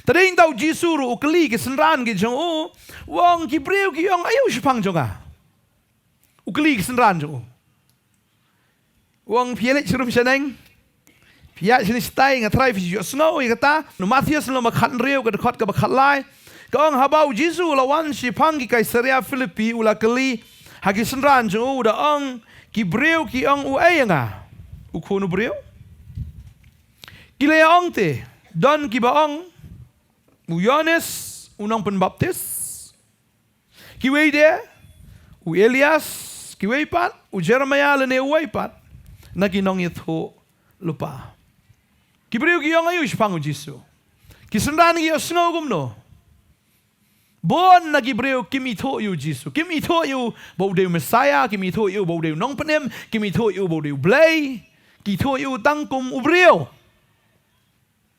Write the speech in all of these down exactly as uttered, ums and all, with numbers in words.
Te dei tang u Jisu ruh u kylli ki synran ki jong u, u ong ki briew ki ong aïu shaphang jong nga. U kylli ki synran jong u. U ong phi ïa leit sharum shaneng. Phi ïaid shane shatai nga tharai phi ju sngew ïa kata. Na u Mathaios lynnong ba khathynriew ka dkhot kaba khatlai. Ka ong haba u Jisu u la wan shaphang ki Kaisaria Philippi u la kylli ha ki synran jong u u da ong ki briew ki ong uei ïa nga. U khun u briew. Ki la ïa ong te, don kiba ong, u Ïoannis, u nongpynbaptis. Kiwei de, u Elias, kiwei pat, u Jeremiah lane uwei pat, na ki nongïathuhlypa. Ki briew ki ong aïu shaphang u Jisu. Ki synran ki ïohsngew kumno. Bun na ki briew kim ithuh ïa u Jisu. Kim ithuh ïa u ba u dei u Messiah, kim ithuh ïa u ba u dei u nongpynim, kim ithuh ïa u ba u dei u Blei. Ki ithuh ïa u tang kum u briew.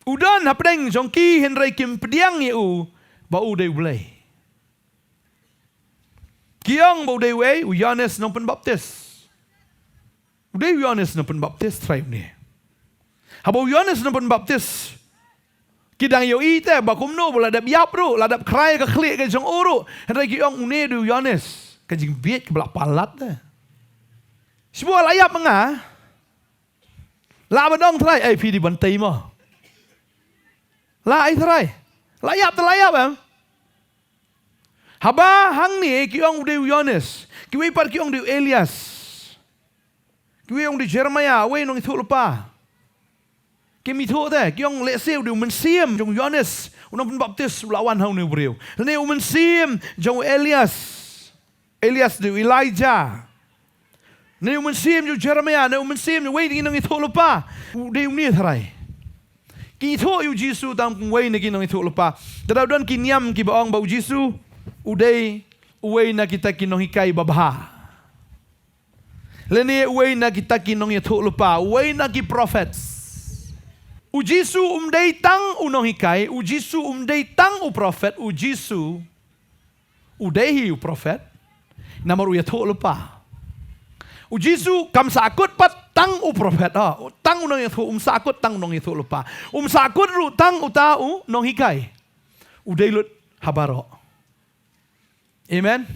U don hapdeng jong ki hynrei kim pdiang ïa u ba u dei u Blei. Ki ong ba u dei uei, u Ïoannis nongpynbaptis. U dei u Ïoannis nongpynbaptis trai une. Haba u Ïoannis nongpynbaptis. Ki dang ïohi te ba kumno ba la dep ïap ruh, la dep khrai ka khlieh ka jong u ruh. Hynrei ki ong une dei u Ïoannis. Ka jingbieit kaba la palat te. Shibun la ïap ma nga. La ban ong trai, ai phi dei ban tei mo. La ai trai. La ïap te la ïap em. Haba hangne ki ong u dei u Ïoannis. Kiwei pat ki ong dei u Elias. Kiwei ong dei u Jeremiah, uwei u nongïathuhlypa. Kim ithuh te, ki ong lehse u dei u mynsiem jong u Ïoannis, u nongpynbaptis u la wan ha une u briew. Lane u mynsiem jong u Elias. Elias dei u Elijah. Ne u mynsiem jong u Jeremiah, ne u mynsiem jong uwei na ki nongïathuhlypa. U dei une trai. Ki ithuh ïa u Jisu tang kum uwei na ki nongïathuhlypa. Te da u don ki niam kiba ong ba u Jisu u dei uwei na kita ki nonghikai babha. Lane uwei na kita ki nongïathuhlypa, uwei na ki prophets. U Jisu um dei tang u nonghikai, u Jisu um dei tang u prophet, u Jisu u dei hi u prophet. Namar u ïathuhlypa. U Jisu kam sahkut pat tang u prophet, ah, tang u nongïathuh, um sahkut tang u nongïathuhlypa. Um sahkut ruh tang uta u nonghikai. U dei lut ha baroh. Amen.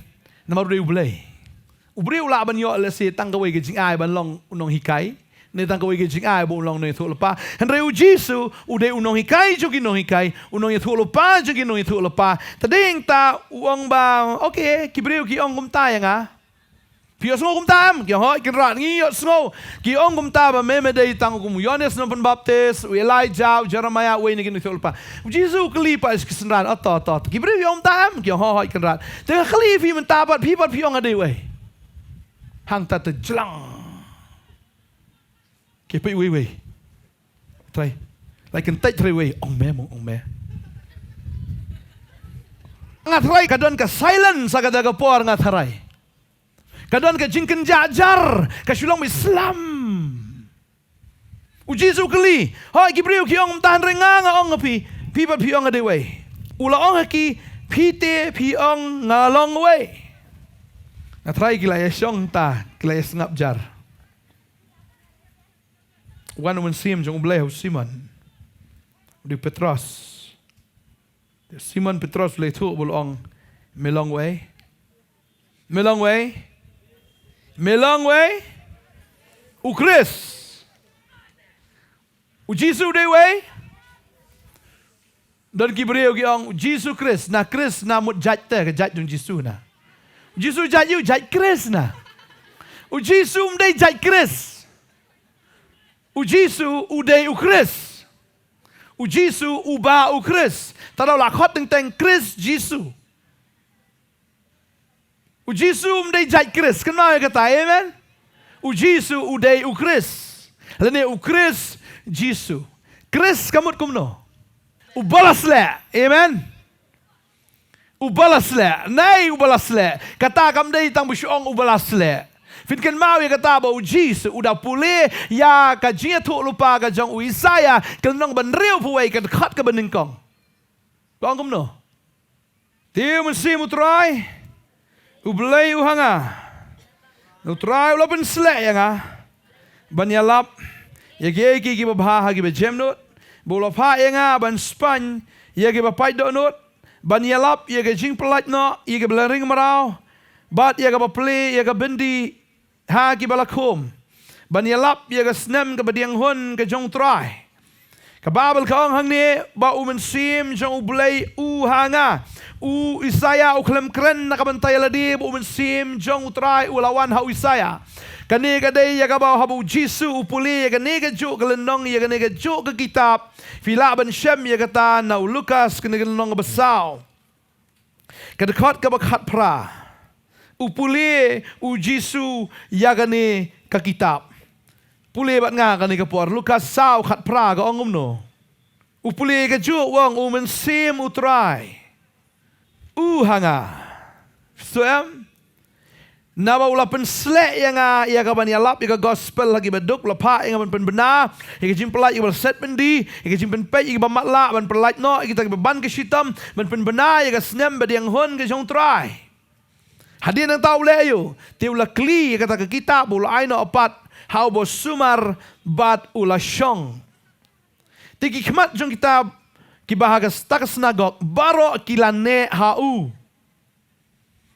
Namar u dei u Blei. U briew u lah ban ïoh lehse tang kawei ka jingai ban long u nonghikai. Ne tang kawei ka jingai ba u long u nongïathuhlypa. Hynrei u Jisu u dei u nonghikai jong ki nonghikai, u nongïathuhlypa jong ki nongïathuhlypa. Te dei ta u ong ba, okay, ki briew ki ong kumta ïa nga. Phi ïohsngew kumta em? Ki ong hooid Kynrad ngi ïohsngew. Ki ong kumta ba me me dei tang kum u Ïoannis nongpynbaptis, u Elijah, u Jeremiah, uwei na ki nongïathuhlypa. U Jisu u kylli pat ki synran, oh to, to, to. Ki briew ki ong kumta em? Ki ong hooid Kynrad. Te nga kylli phi mynta pat, phi pat phi ong nga dei uei? Hangta te jlang. Ki peit uwei uwei. Trai. Lai kyntait trai uwei, ong me mo, ong me. Nga trai ka don ka silence ha kata ka por nga trai. Ka don ka jingkynjah jar, ka shu long ba slem. U Jisu u kylli, hooid ki briew ki ong kumta hynrei nga nga ong ha phi, phi pat phi ong nga dei uei? U la ong ha ki, phi te phi ong nga long uei? Nga trai ki la ïa shong ta, ki la ïa sngap jar. Wan u mynsiem jong u Blei ha u Simon. U dei u Petros. Te Simon Petros u la ïathuh bad u la ong, me long uei? Me long uei? Me long uei? U Khrist. U Jisu u dei uei? Don ki briew ki ong, u Jisu Khrist, na Khrist na mut jait te, ka jait jong u Jisu na. U Jisu jait ïa u, jait Khrist na. U Jisu um dei jait Khrist. U Jisu u dei u Khrist. U Jisu uba u Khrist. Te da u la khot teng teng Khrist Jisu. U Jisu um dei jait Khrist. Kynmaw ïa kata, amen. U Jisu u dei u Khrist. Lane u Khrist Jisu. Khrist ka mut kumno? Uba la sleh. Amen. Uba la sleh. Nei uba la sleh. Kata kam dei tang ba shu ong uba la sleh. Phin kynmaw ïa kata ba u Jisu u da pule ïa ka jingïathuhlypa ka jong u Isaiah ka lynnong ba hynriewphew wei ka dkhot kaba nyngkong. Ka ong kumno? Te u Mynsiem u Trai, u Blei u ha nga. U Trai u la pynsleh ïa nga ban ïalap ïa kiei kiei kiba bha ha kiba jemnud, ba u la phah ïa nga ban spaiñ ïa kiba pait dohnud, ban ïalap ïa ka jingpyllait noh ïa kiba la ring mraw, bad ïa kaba plie ïa ka byndi ha kiba la khum, ban ïalap ïa ka snem kaba dieng hun ka jong U Trai. Ka Baibl ka ong hangne ba U Mynsiem jong U Blei u ha nga. U Isaïah u khlem kren na ka bynta ïa lade ba U Mynsiem jong U Trai u la wan ha u Isaïah. Kane ka dei ïa kaba haba U Jisu u pule ïa kane kajuh ka lynnong, ïa kane kajuh ka kitab, phi lah ban shem ïa kata na u Lukas, kane ka lynnong kaba saw, ka dkhot kaba khatphra. U pule U Jisu ïa kane ka kitab. Pule bad nga kane ka por, Lukas saw khatphra, ka ong kumno? U pule kajuh u ong, U Mynsiem U Trai u ha nga. Sngewthuh em? Naba u la pynsleh ïa nga ïa ka ban ïalap ïa ka gospel ha kiba duk, u la phah ïa nga ban pynbna ïa ka jingpyllait ïa kiba la set byndi, ïa ka jingpynpeit ïa kiba matlah, ban pyllait noh ïa kita kiba ban ka shitom, ban pynbna ïa ka snem ba dieng hun ka jong U Trai. Hadien nangta u leh aïu? Te u la kli ïa kata ka kitab, u la ai noh pat ha uba sumar bad u la shong. Te ki khmat jong kita kiba ha kata ka synagog baroh ki la neh ha u.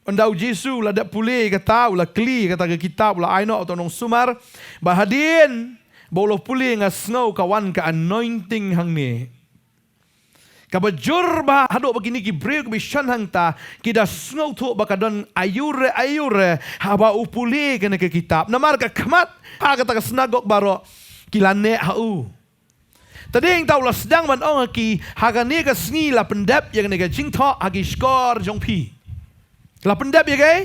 Ynda U Jisu u la dep pule ïa kata, u la kli ïa kata ka kitab, u la ai noh ha uta u nongsumar. Bad hadien ba u la pule, nga sngew ka wan ka anointing hangne kaba jur bha, haduh ba kine ki briew kiba ïashong hangta ki da sngewthuh ba ka don aïu re aïu re haba u pule ïa kane ka kitab. Namar ka khmat ha kata ka synagog baroh ki la neh ha u. Te hadien ta u la sdang ban ong ha ki, ha kane ka sngi la pyndep ïa kane ka jingthoh ha ki shkor jong phi. La pyndep ïa kaei?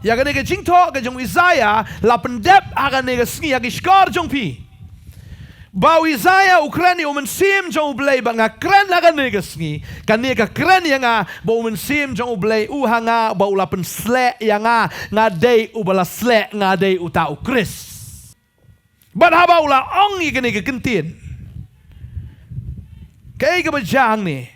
Ïa kane ka jingthoh ka jong u Isaïah la pyndep ha kane ka sngi ha ki shkor jong phi. Ba u Isaïah u kren ïa U Mynsiem jong U Blei, ba nga kren ha kane ka sngi, kane ka kren ïa nga ba U Mynsiem jong U Blei u ha nga, ba u la pynsleh ïa nga, nga dei uba la sleh, nga dei uta u Khrist. Bad haba u la ong ïa kane ka kyntien, kaei kaba jia hangne?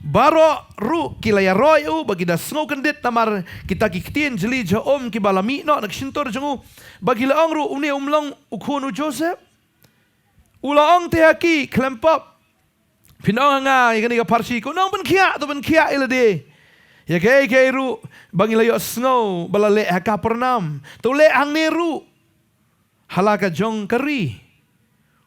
Baroh ruh ki la ïaroh ïa u, ba ki da sngew kyndit namar kita ki ktien jylliew jong u kiba la mih noh na ka shyntur jong u, ba ki la ong ruh, une um long u khun u Joseph? U la ong te ha ki, khlem pop phin ong ha nga ïa kane ka pharshi, ko nongpynkhiah, to pynkhiah ïa lade ïa kaei kaei ruh ba ngi la ïohsngew ba la leh ha Kapernaum, to leh hangne ruh ha la ka jong ka ri.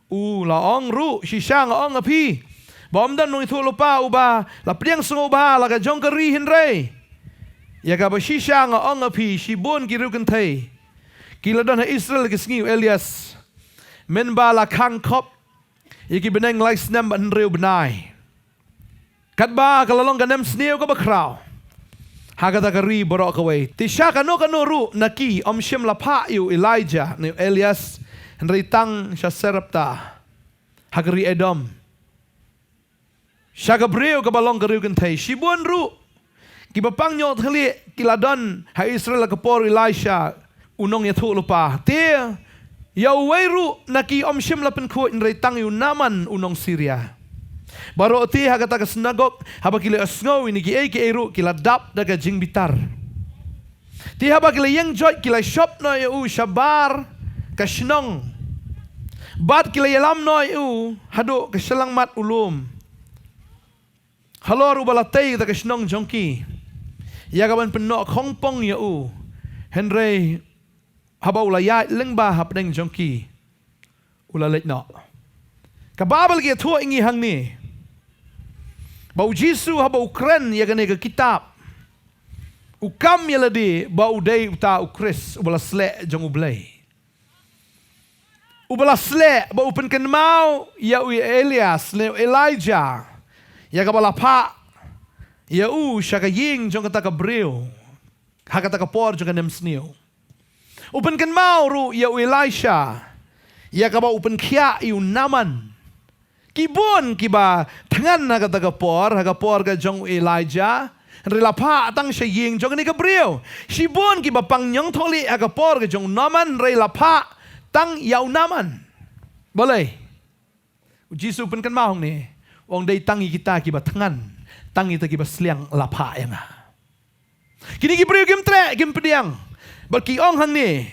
U la ong ruh, shisha nga ong ha phi, ba ym don u nongïathuhlypa uba la pdiang sngewbha ha la ka jong ka ri, hynrei ïa kaba shisha nga ong ha phi, shibun ki riewkynthei kynthei ki la don ha Israel ha ki sngi u Elias, mynba la khang khop ïa ki bneng lai snem bad hynriew bnai, katba ka la long ka nemsniew kaba khraw ha kata ka ri baroh kawei. Te sha kano kano ruh na ki ym shym la phah ïa u Elijah ne u Elias, hynrei tang sha Sarepta ha ka ri Edom, sha ka briew kaba long ka riewkynthei. Shibun ruh kiba pang ñiangthleh ki la don ha Israel ha ka por u Elisha u nongïathuhlypa. Te ïa uwei ruh na ki ym shym la pynkhuid, hynrei tang ïa u Naaman u nong Syria. Baroh te ha kata ka synagog, haba ki la ïohsngew ïa kine kiei kiei ruh, ki la dap da ka jingbitar. Te haba ki la ïeng joit, ki la shop noh ïa u shabar ka shnong, bad ki la ïalam noh ïa u haduh ka shyllangmat u lum, halor uba la tei kata ka shnong jong ki, ïa kaban pynnoh khongpong ïa u. Hynrei haba u la ïaid lyngba hapdeng jong ki, u la leit noh. Ka Baibl ka ïathuh ïa ngi hangne ba u Jisu haba u kren ïa kane ka kitab, u kam ïa lade ba u dei uta u Khrist uba la sleh jong U Blei. Uba la sleh, ba u pynkynmaw ïa u Elias ne u Elijah ïa kaba la phah ïa u sha ka ïing jong kata ka briew ha kata ka por jong ka nemsniew. U pynkynmaw ruh ïa u Elisha ïa kaba u pynkhiah ïa u Naaman. Ki bun kiba thngan ha kata ka por, ha ka por ka jong u Elijah, hynrei la phah tang sha ïing jong kane ka briew. Shibun kiba pang ñiangthleh ha ka por ka jong u Naaman, hynrei la phah tang ïa u Naaman. Balei? U Jisu u pynkynmaw hangne, u ong dei tang ïa kita kiba thngan, tang ïa kita kiba sliang la phah ïa nga. Kine ki briew kim treh, kim pdiang. Bad ki ong hangne,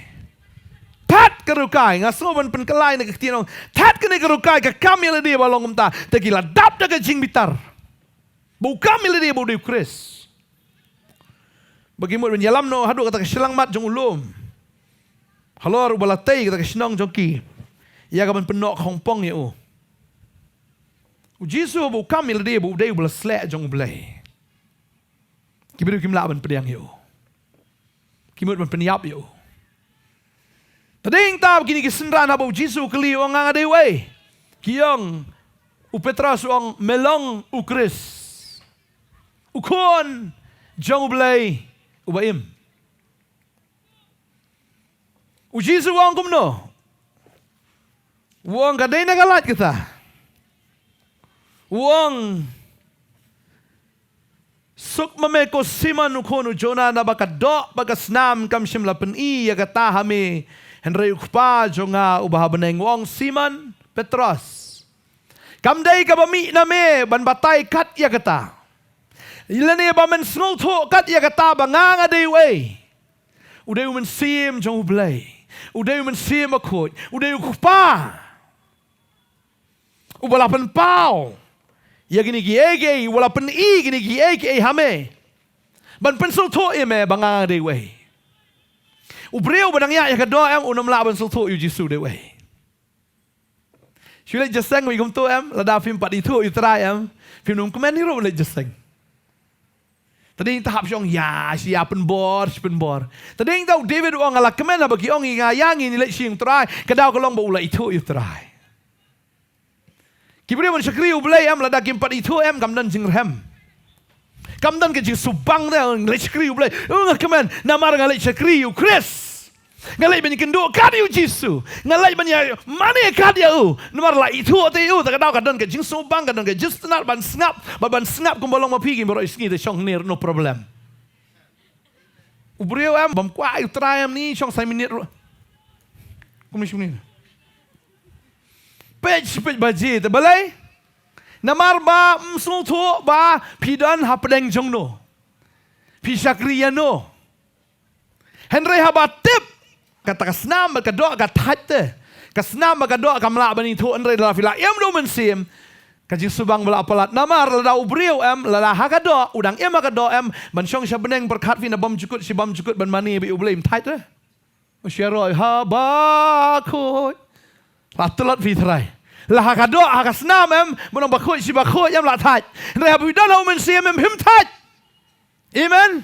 thad ka rukai, nga sngew ban pynkylla na ka ktien ong, thad kane ka rukai ka kam ïa lade ba long kumta, te ki la dap da ka jingbitar. Ba u kam ïa lade ba u dei u Khrist. Ba ki mut ban ïalam noh haduh kata ka shyllangmat jong u lum halor uba la tei kata ka shnong jong ki, ïa ka ban pynnoh khongpong ïa u. U Jisu ba u kam ïa lade ba u dei uba la sleh jong U Blei. Ki briew kim lah ban pdiang ïa u. Ki mut ban pynïap ïa u. Te dei hangta ba kine ki synran haba u Jisu u kylli u ong, nga nga dei uei? Ki ong, u Petros u ong, me long u Khrist, u Khun jong U Blei uba im. U Jisu u ong kumno? U ong, ka dei na ka lait kata? U ong, suk ma me ko Simon u khun u Jona, naba ka doh bad ka snam kam shym la pyni ïa kata ha me, hynrei u Kpa jong nga uba ha bneng. U ong, Simon Petros, kam dei kaba mih na me ban batai kat ïa kata, lane ba men sngewthuh kat ïa kata ba nga nga dei uei. U dei u Mynsiem jong U Blei. U dei u Mynsiem Bakhuid. U dei u Kpa uba la pynpaw ïa kine kiei kiei, uba la pyni kine kiei kiei ha me, ban pynsngewthuh ïa me ba nga nga dei uei. U briew ba dang ïaid ha ka doh em, um lah ban sngewthuh ïa u Jisu u dei uei. Shu leit jingïaseng uwei kumto em, lada phim pat ithuh ïa u Trai em, phim nym kmen hi ruh ban leit jingïaseng. Te dei hangta hap shu ong, ïa, shu ïa pynbor, shu pynbor. Te dei hangta u David u ong, nga la kmen haba ki ong ïa nga, ïa ngin leit sha ïing u Trai, ka daw ka long ba u la ithuh ïa u Trai. Ki briew ban shakri U Blei em, lada kim pat ithuh em, kam don jingrhem. Kam don ka jingsngewbang de, leit shakri U Blei. U nga kmen, namar nga leit shakri ïa u Khrist. Nga leit ban ïakynduh kat ïa u Jisu. Nga leit ban ïa mane kat ïa u. Namar la ithuh te ïa u, te ka daw ka don ka jingsngewbang, ka don ka jingsngewtynnat ban sngap, bad ban sngap kumba long ma phi, ki baroh ki sngi te shong hangne, no problem. U briew em, bym kwah ïa u Trai em, ni shong san minit ruh. Kumne shong ni. Peit, peit baje te balei? Namar ba ym sngewthuh ba phi don hapdeng jong no. Phi shakri ïa no. Hynrei haba tip, kata ka snam bad ka doh ka thait te. Ka snam bad ka doh kam lah ban ithuh, hynrei lada phi la im da u Mynsiem, ka jingsngewbang ba la palat. Namar lada u briew em, lada ha ka doh, u dang im ha ka doh em, ban shong sha bneng pyrkhat phi na bymjukut shi bymjukut ban mane bad U Blei, ym thait te. U sha roi, Habakuk. La tlot phi Trai. La ha ka doh, ha ka snam em, ban ong bakhuid shi bakhuid em la thait. Hynrei haba phi don ha u Mynsiem em, phim thait. Amen.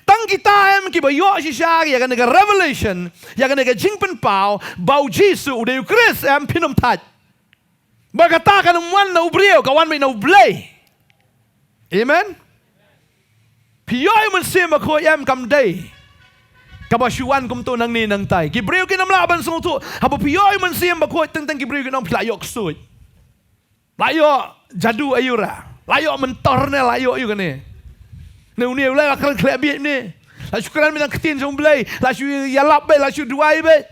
Tang kita em kiba ïoh shisha ïa kane ka revelation, ïa kane ka jingpynpaw ba u Jisu u dei u Khrist em, phin ym thait. Ba kata kan ym wan na u briew, ka wan beit na U Blei. Amen. Phi ïoh ïa u Mynsiem Bakhuid em, kam dei kaba shu wan kumto nangne nangtai. Ki briew kin ym lah ban sngewthuh. Haba phi ïoh ïa u Mynsiem Bakhuid, teng teng ki briew kin ong phi la ïoh ksuid. La ïoh jadu aïu ra. La ïoh mentor ne, la ïoh aïu kane. Ne une u la kren khlem bieit ne. La shu kren mynta ktien jong U Blei, la shu ïalap beit, la shu duwai beit.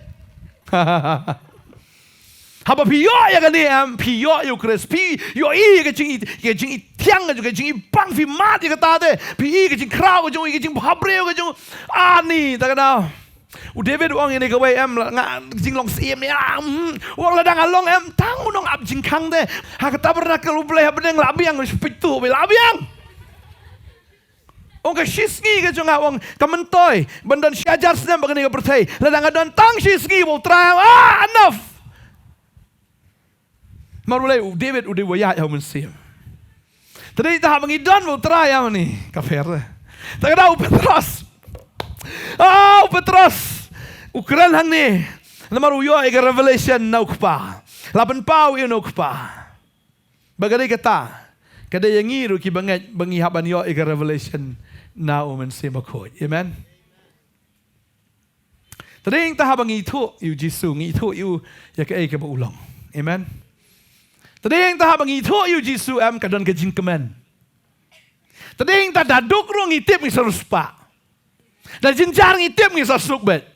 Haba phi ïoh ïa kane em, phi ïoh ïa u Khrist, phi ïoh ïa ka jing, ka jingïathiang, ka jingïabang, phi mad ïa kata te, phi ïoh ka jingkhraw ka jong, ka jingpha briew ka jong. Ani, ta ka daw. U David u ong ïa kane kawei em, la, nga jinglong syiem ne, ah, mm. U ong lada nga long em, tang u nongap jingkhang te. Ha ka tabernacle U Blei ha bneng la biang, shu peit tu, la biang. Ong ka shisngi ka jong nga, ong ka myntoi ban don shi hajar snem bad kane ka pyrthei. Lada nga don tang shisngi bad u Trai, ah, enough. Namar balei? U David u dei uba ïaid ha u Mynsiem. Te dei ta haba ngi don bad u Trai ïa mani ka pher. Ta ka daw u Petros. Ah, u Petros u kren hangne. Namar u ïoh ïa ka revelation na u Kpa. La pynpaw ïa u na u Kpa. Ba ka dei kata, ka dei ïa ngi ruh kiba ngeit ba ngi hap ban ïoh ïa ka revelation na u Mynsiem Bakhuid. Amen. Te dei hangta haba ngi ithuh ïa u Jisu, ngi ithuh ïa u ïa kaei kaba u long. Amen. Te dei hangta haba ngi ithuh ïa u Jisu em, ka don ka jingkmen. Te dei hangta da duk ruh ngi tip ngi sa riewspah. Da jynjar ngi tip ngi sa suk beit.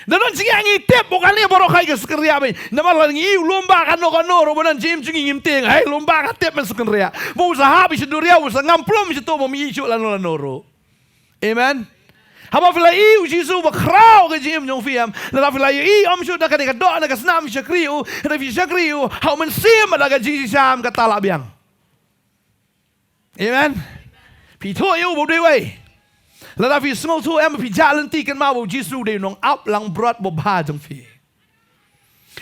Da don jingeh ngi tip ba kane baroh ka dei ka shakri beit. Namar lada ngi ïohi u lum ba kano kano ruh ba don jingim jong ngi ngim tieng. Hei lum ba, ka tip men suk kynriah. Ba u sa hap sha duriaw, u sa ngam plum sha to, ba ym ïohi shuh lano lano ruh. Amen. Haba phi la ïohi u Jisu ba khraw ka jingim jong phi em, lada phi la ïohi ym shuh da ka dei ka doh na ka snam, shakri u, da phi shakri u ha u Mynsiem, da ka jingshisha em, kata la biang. Amen. Phi thuh ïa u ba u dei uwei. Lada phi sngewthuh em, phi jah lynti, kynmaw ba u Jisu u dei u nongap langbrot babha jong phi.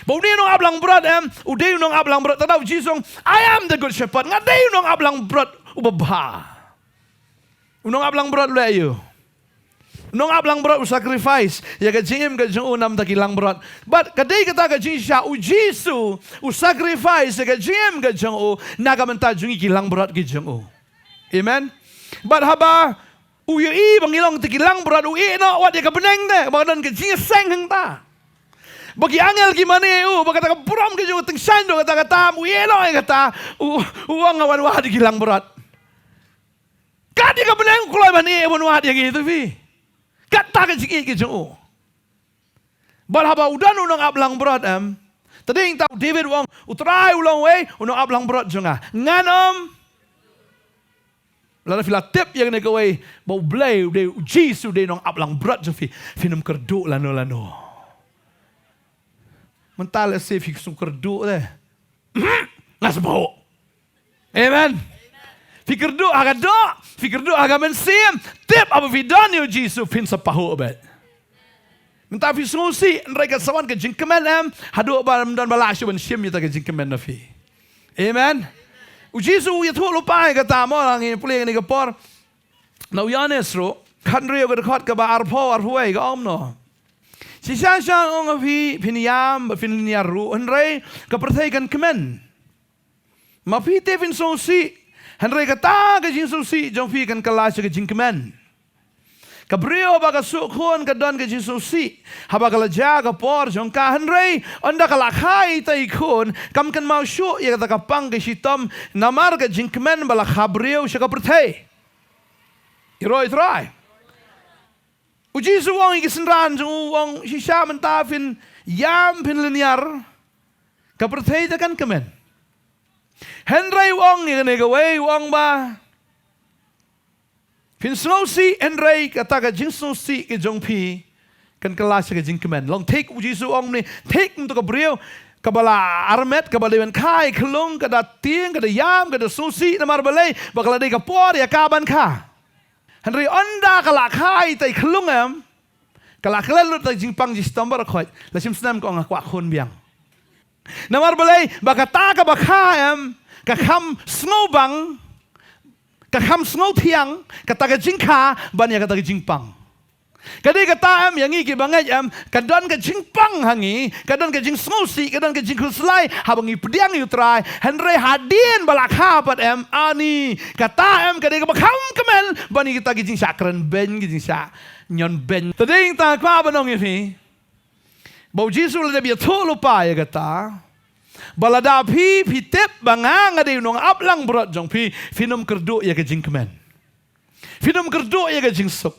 Ba u dei u nongap langbrot em, u dei u nongap langbrot. Tang da u Jisu u ong, "I am the good shepherd." Nga dei u nongap langbrot uba bha. U nongap langbrot u leh aïu? U nongap langbrot u sacrifice ïa ka jingim ka jong u na ka bynta ki langbrot. Bad ka dei kata ka jingshisha, u Jisu u sacrifice ïa ka jingim ka jong u na ka bynta jong ngi ki langbrot ki jong u. Amen. Bad haba u ïohi ba ngi long kita ki langbrot, u ïeh noh wat ïa ka bneng te, ba ka don ka jingïaseng hangta. Ba ki angel ki mane ïa u, ba kata ka burom ka jong u tyngshaiñ da kata ka tam, u ïeh noh ïa kata, u, u ong, "Nga wan wad ïa ki langbrot." Kat ïa ka bneng u kloi ban ïeh ban wad ïa ngi, to phi. Kata ka jingïeit ka jong u. Bad haba u don u nongap langbrot em, ta dei tang u David u ong, "U Trai u long uwei u nongap langbrot jong nga, ngan ym." Lada phi la tip ïa kane kawei, ba U Blei u dei, u Jisu u dei u nongap langbrot jong phi, phin ym kyrduh lano lano. Mynta lehse phi sngew kyrduh te. Nga sngewbha. Amen. Phi kyrduh ha ka doh, phi kyrduh ha ka mynsiem, tip haba phi don ïa u Jisu phin sa pahuh beit. Mynta phi sngewsih, hynrei kan sa wan ka jingkmen em, haduh ba ym don ba lah shuh ban shim ïa kata ka jingkmen na phi. Amen. U Jisu u ïathuh lypa ïa kata mo, la ngi pule ïa kane ka por. Na u Ïoannis ruh, khathynriew ka dkhot kaba arphew, arphew wei ka ong kumno? Shisha shisha nga ong ha phi, phin ïam bad phin lynñiar ruh, hynrei ka pyrthei kan kmen. Ma phi te phin sngewsih, hynrei kata ka jingsngewsih jong phi kan kylla sha ka jingkmen. Ka briew haba ka suk khun ka don ka jingsngewsih haba ka la jia ka por jong ka, hynrei ynda ka la kha ïa ita i khun, kam kynmaw shuh ïa kata ka pang ka shitom, namar ka jingkmen ba la kha briew sha ka pyrthei. Ïaroh ïa U Trai. U Jisu u ong ïa ki synran jong u, u ong, shisha mynta phin ïam, phin lynñiar, ka pyrthei te kan kmen. Hynrei u ong ïa kane kawei, u ong ba phin sngewsih, hynrei kata ka jingsngewsih ka jong phi kan kylla sha ka jingkmen. Long thik, u Jisu u ong mynne, thik kumto ka briew kaba la armet, kaba la dei ban kha ïa ka khyllung, ka da tieng, ka da ïam, ka da sngewsih, namar balei? Ba ka la dei ka por ïa ka ban kha. Hynrei ynda ka la kha ïa ita i khyllung em, ka la klet lut ïa ka jingpang jingshitom baroh khoit, la shim snem ka ong, nga kwah khun biang. Namar balei? Ba kata kaba kha em, ka kham sngewbang, ka kham sngewthiang kata ka jingkha ban ïa kata ka jingpang. Ka dei kata em, ïa ngi kiba ngeit em, ka don ka jingpang ha ngi, ka don ka jingsngewsih, ka don ka jingkhuslai haba ngi pdiang ïa U Trai, hynrei hadien ba la kha pat em, ani kata em ka dei kaba kham kmen ban ïa kita ki jingshah kren beiñ, ki jingshah ñion beiñ. Ta dei tang kwah ban ong ïa phi ba u Jisu u la dep ïathuh lypa ïa kata, ba lada phi, phi tip ba nga, nga dei u nongap langbrot jong phi, phin ym kyrduh ïa ka jingkmen. Phin ym kyrduh ïa ka jingsuk.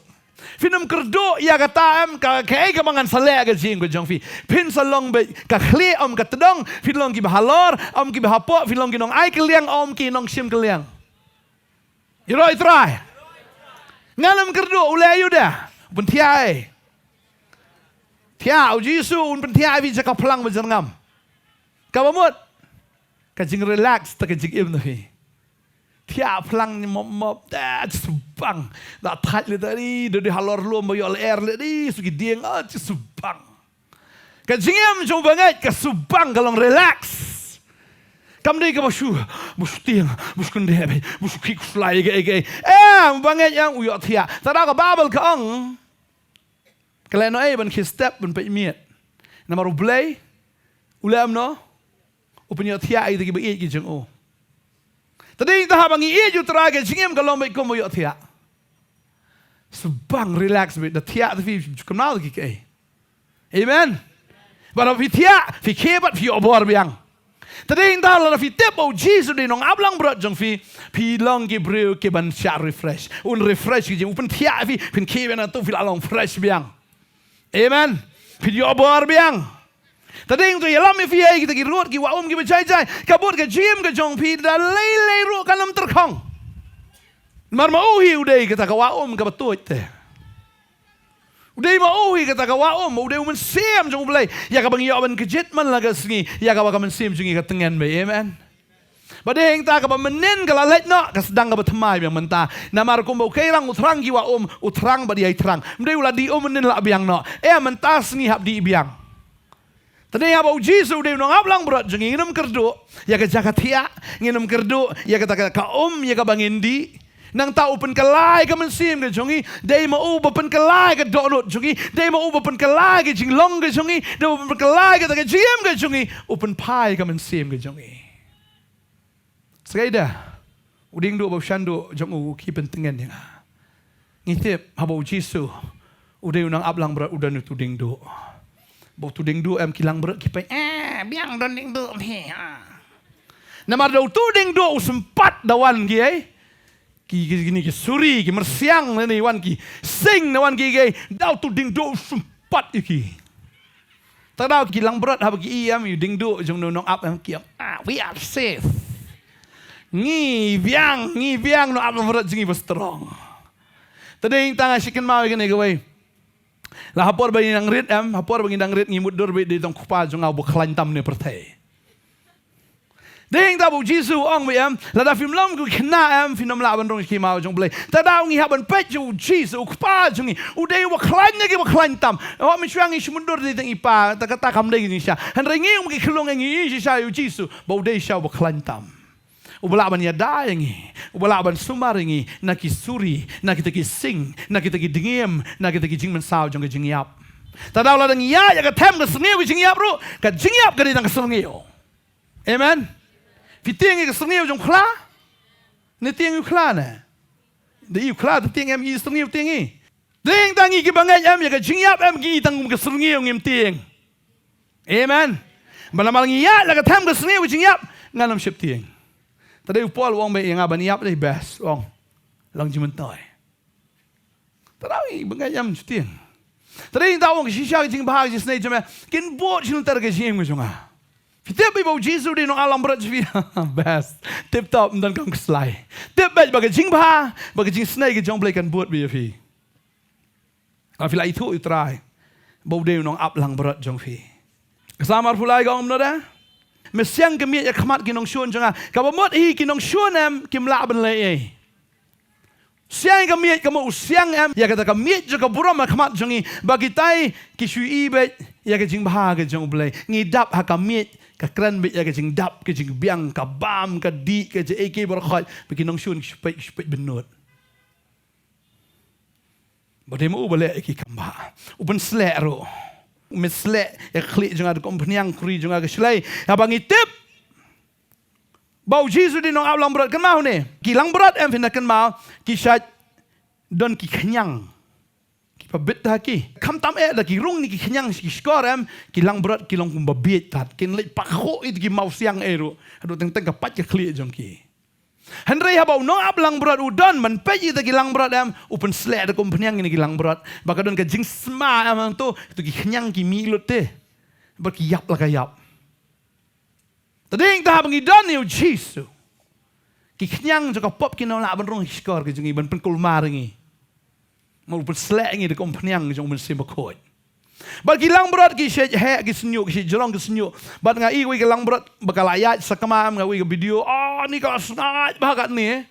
Phin ym kyrduh ïa kata em, ka, kaei kaba ngan sa leh ha ka jingim ka jong phi. Phin sa long beit ka khlieh ym ka tdong, phin long kiba halor ym kiba hapoh, phin long ki nongai kylliang ym ki nongshim kylliang. Ïaroh ïa U Trai. Ngan ym kyrduh, u leh aïu de? U pynthiah ei? Thiah, u Jisu un pynthiah ïa phi sha ka phlang ba jyrngam. Kaba mut ka jingrelax ta ka jingim na phi. Thiah phlang mop mop, da, shu bang. Da thait leh da ri, da dei halor lum ba ïoh lyer leh ri, shu ki dieng, ah, shu bang. Ka jingim jong u bangeit ka shu bang, ka long relax. Kam dei kaba shu, ba shu tieng, ba shu kyndeh beit, ba shu khih khuslai ïa kaei kaei. Eh, u bangeit ïa u ïohthiah. Te da ka Baibl ka ong, ka leh noh ei ban khie step ban peit miet. Namar U Blei u leh kumno? U pynïohthiah ïa kita kiba ïeit ki jong u. Te dei tang haba ngi ïeit ïa U Trai ka jingim ka long beit kum ba ïohthiah. Shu bang, relax beit, da thiah te phi kynmaw te ki kaei. Amen. Bad haba phi thiah, phi khie bad phi ïoh bor biang. Te dei tang lada phi tip ba u Jisu u dei u nongap langbrot jong phi, phi long ki briew kiban shah refresh. Un refresh ki jingim, u pynthiah ïa phi, phin khie biang, nangta phi la long fresh biang. Amen. Phin ïoh bor biang. Te dei tang ïalam ïa phi ïa kita ki rud ki wah um kiba jai jai. Ka bud ka jingim ka jong phi da lei lei ruh kan ym tyrkhong. Namar ma u hi u dei kata ka wah um kaba tuid te. U dei ma u hi kata ka wah um, u dei u mynsiem jong U Blei. Ïa kaba ngi ïoh ban kjit man la ka sngi, ïa kaba ka mynsiem jong ngi ka tngen bha. Amen. Ba dei hangta kaba mynnin ka la leit noh, ka sdang kaba thymmai biang mynta. Namar kumba u Kairang u thrang ki wah um, u thrang bad ïai thrang. Ym dei u la dih um mynnin la biang noh. Eh, mynta sngi hap dih biang. Te dei haba u Jisu u dei u nongap langbrot jong ngi, ngin ym kyrduh ïa ka jaka thiah, ngin ym kyrduh ïa kata ka, ka um ïa kaba ngin dih. Nangta u pynkylla ïa ka mynsiem ka jong ngi, dei ma u ba pynkylla ïa ka dohnud jong ngi, dei ma u ba pynkylla ïa ka jinglong ka jong ngi, dei ma u ba pynkylla ïa kata ka jingim ka jong ngi, u pynphai ïa ka mynsiem ka jong ngi. Sa kaei de u diengduh bad u shanduh jong u ki pyntngen ïa nga. Ngi tip haba u Jisu u dei u nongap langbrot, u don utu u diengduh. Ba utu u diengduh em, ki langbrot ki peit, eh, biang don diengduh phi, ah. Namar da utu u diengduh u sympat da wan ki, eh, ki, ki, kine ki suri, ki myrsiang, ne wan ki sing, ne wan ki, ki, da utu u diengduh u sympat ïa ki. Te da ki langbrot haba ki i em ïa u diengduh jong u nongap em, ki ong, ah, we are safe. Ngi biang, ngi biang, nongap langbrot jong ngi ba strong. Te dei tang nga shu kynmaw ïa kane kawei. La ha por ba ngi dang rit em, ha por ba ngi dang rit ngi mutdur beit, dei tang u kpa jong nga uba khlaiñ tam ne pyrthei. Dei hangta ba u Jisu u ong beit em, lada phim long ki khynnah em, phin ym lah ban rung ïa ki maw jong U Blei. Te da ngi hap ban peit ïa u Jisu, u kpa jong ngi, u dei uba khlaiñ na kiba khlaiñ tam. Haba mynshuwa ngi shu mutdur dei tang i pa, te kata kam dei ka jingshisha. Hynrei ngi kum ki khyllung ngi ïohi shisha ïa u Jisu ba u dei shisha uba khlaiñ tam. Uba lah ban ïada ïa ngi, uba lah ban sumar ïa ngi na ki suri, na kita ki sing, na kita ki dngiem, na kita ki jingmynsaw jong ka jingïap. Te da lada ngi ïaid ïa ka them ka syrngiew ka jingïap ruh, ka jingïap ka dei tang ka syrngiew. Amen. Phi tieng ïa ka syrngiew jong u khla? Ne tieng ïa u khla ne? Da ïa u khla te tieng em, ïa syrngiew tieng ïa. Dei tang ngi kiba ngeit em ïa ka jingïap em, ngi tang kum ka syrngiew ngim tieng. Amen. Ba namar ngi ïaid la ka them ka syrngiew ka jingïap, ngan ym sheptieng. Te dei u Paul u ong beit ïa nga ban ïap dei best, u ong. Long jingmyntoi. Te dei ba nga ym sheptieng. Te dei tang u ong shisha ka jingbha ka jingisnei jong me kin bud shisha ter ka jingim ka jong nga. Phi tip beit ba u Jisu u dei u nongap langbrot jong phi. Best. Tip top, ym don kam khuslai. Tip beit ba ka jingbha, ba ka jingisnei ka jong U Blei kan bud beit ïa phi. Ka phi la ithuh ïa u Trai ba u dei u nongap langbrot jong phi. Ka Salm arphew lai ka ong kumno de? Me siang ka miej ha khmat ki nongshun jong nga. Kaba mut hi ki nongshun em kim lah ban leh ei. Siang ka miej ka mut u siang em ïa kata ka miej jong ka burom ha khmat jong ngi, ba kitai ki shu i beit ïa ka jingbha ka jong U Blei. Ngi dap ha ka miej, ka kren beit ïa ka jingdap, ka jingbiang, ka bam, ka dih, ka jingeh, ki baroh khoit, ba ki nongshun ki shu peit, ki shu peit bynnud. Ba dei ma u ba leh ïa ki kam bha. U pynsleh ruh. U pynsleh ïa ka khlieh jong nga da ka umphniang, khuri jong nga ka shlei. Haba ngi tip ba u Jisu u dei u nongap langbrot, kynmaw ne, ki langbrot em, phin da kynmaw, ki shait don ki khñiang kiba bit ha ki. Khamtam eh da ki rung ne ki khñiang ki shkor em, ki langbrot ki long kumba biej tad. Kin leit pakhuh ïa ki mawsiang ei ruh, haduh teng teng ka pait ka khlieh jong ki. Hynrei haba u nongap langbrot u don ban peit ïa kita ki langbrot em, u pynsleh da ka umphniang ïa ki langbrot, ba ka don ka jingsma em hangto, to ki khñiang ki mih lut te, ba ki ïap la ka ïap. Te dei tang haba ngi don ïa u Jisu, ki khñiang jong ka pop kin ym lah ban rung ha ki shkor ka jong ngi ban pynkulmar ïa ngi. Namar u pynsleh ïa ngi da ka umphniang jong u Mynsiem Bakhuid. Bad ki langbrot ki shait heh ki shñiuh, ki shait jrong ki shñiuh. Bad nga i kawei ka langbrot ba ka la ïaid sakma, nga i kawei ka video. Ah, ni ka sngaid bha katne.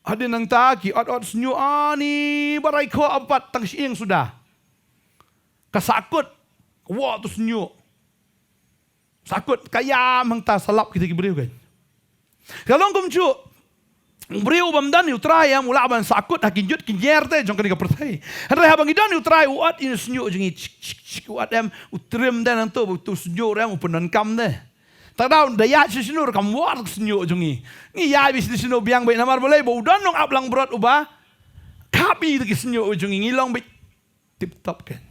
Hadien nangta ki ot ot shñiuh, ah, ni ba rai khoh, ah, pat tang shyieng suda. Ka sahkut. Wa tu shñiuh. Sahkut, ka ïam hangta, sa lap kita ki briew kan. Ka long kumjuh. U briew bym don ïa u Trai em, u lah ban sahkut ha ki ñiut ki ñier te jong kane ka pyrthei. Hynrei haba ngi don ïa u Trai, u ot ïa u shñiuh jong ngi, chik, chik, chik, u ot em, u trim te nangto, u tu shñiuh em, u pyndonkam te. Te da u da ïaid sha shano ruh kam wad ka shñiuh jong ngi. Ngi ïaid beit sha shano biang beit, namar balei? Ba u don u nongap langbrot uba khap ïa ki shñiuh jong ngi, ngi long beit tip top kan.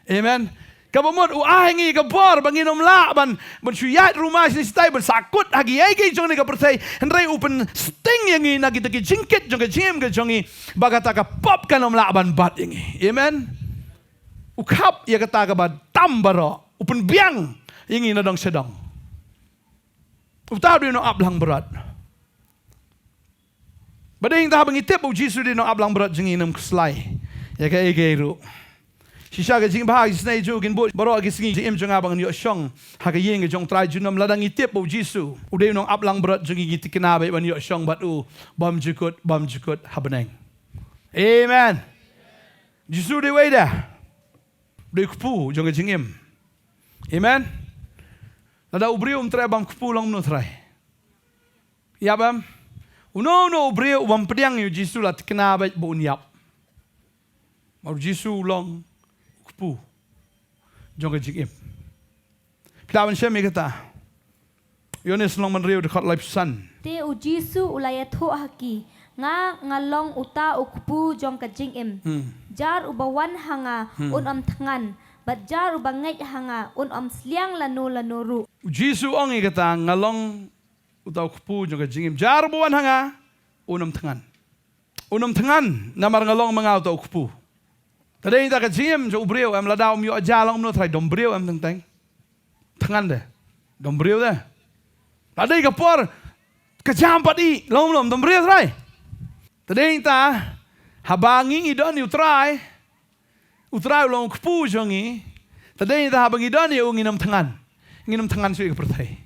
Amen. Kaba mut u ai ngi ka bor ba ngin ym lah ban, ban shu ïaid rumai shane shatai, ban sahkut ha kiei kiei jong kane ka pyrthei. Hynrei u pynsting ïa ngi na kita ki jingkit jong ka jingim ka jong ngi, ba kata ka pop kan ym lah ban bat ïa ngi. Amen. U khap ïa kata kaba tam baroh, u pynbiang ïa ngi na dong sha dong. Uta u dei u nongap langbrot. Ba dei tang haba ngi tip ba u Jisu u dei u nongap langbrot jong ngi, ngim khuslai ïa kaei kaei ruh. Shisha ka jingbha ki snei ju kin bud baroh ki sngi jingim jong nga ba ngan ïoh shong ha ka ïing ka jong U Trai junom. Lada ngi tip ba U Jisu u dei u nongaplangbrot jong ngi, ngi thikna beit ban ïoh shong bad u bym jukut bym jukut ha bneng. Amen. Jisu u dei uei de? U dei u kpu jong ka jingim. Amen. Lada u briew um treh bam kpu long mano trai? Ïap em? Uno uno u briew u bym pdiang ïa U Jisu la thikna beit ba un ïap. Namar U Jisu u long u kpu jong ka jingim. Phi lah ban shem ïa kata? Ïoannis lynnong ba hynriew dkhot laiphew san. Te U Jisu u la ïathuh ha ki, nga nga long uta u kpu jong ka jingim. Hmm. Jar uba wan ha nga, hmm, un ym thngan, bad jar uba ngeit ha nga un ym sliang lano lano ruh. U Jisu u ong ïa kata, nga long uta u kpu jong ka jingim. Jar uba wan ha nga un ym thngan. Un ym thngan namar nga long ma nga uta u kpu. Te dei ïa ka jingim jong u briew em, lada um ïoh ja long mano trai, dom briew em teng teng. Thngan de. Dom briew de. Lada dei ka por ka jam pat i long mano, dom briew trai. Te dei ïa haba ngi ngi don ïa u Trai, u Trai u long u kpu jong ngi. Te dei ïa haba ngi don ïa u ngin ym thngan. Ngin ym thngan shuh ïa ka pyrthei.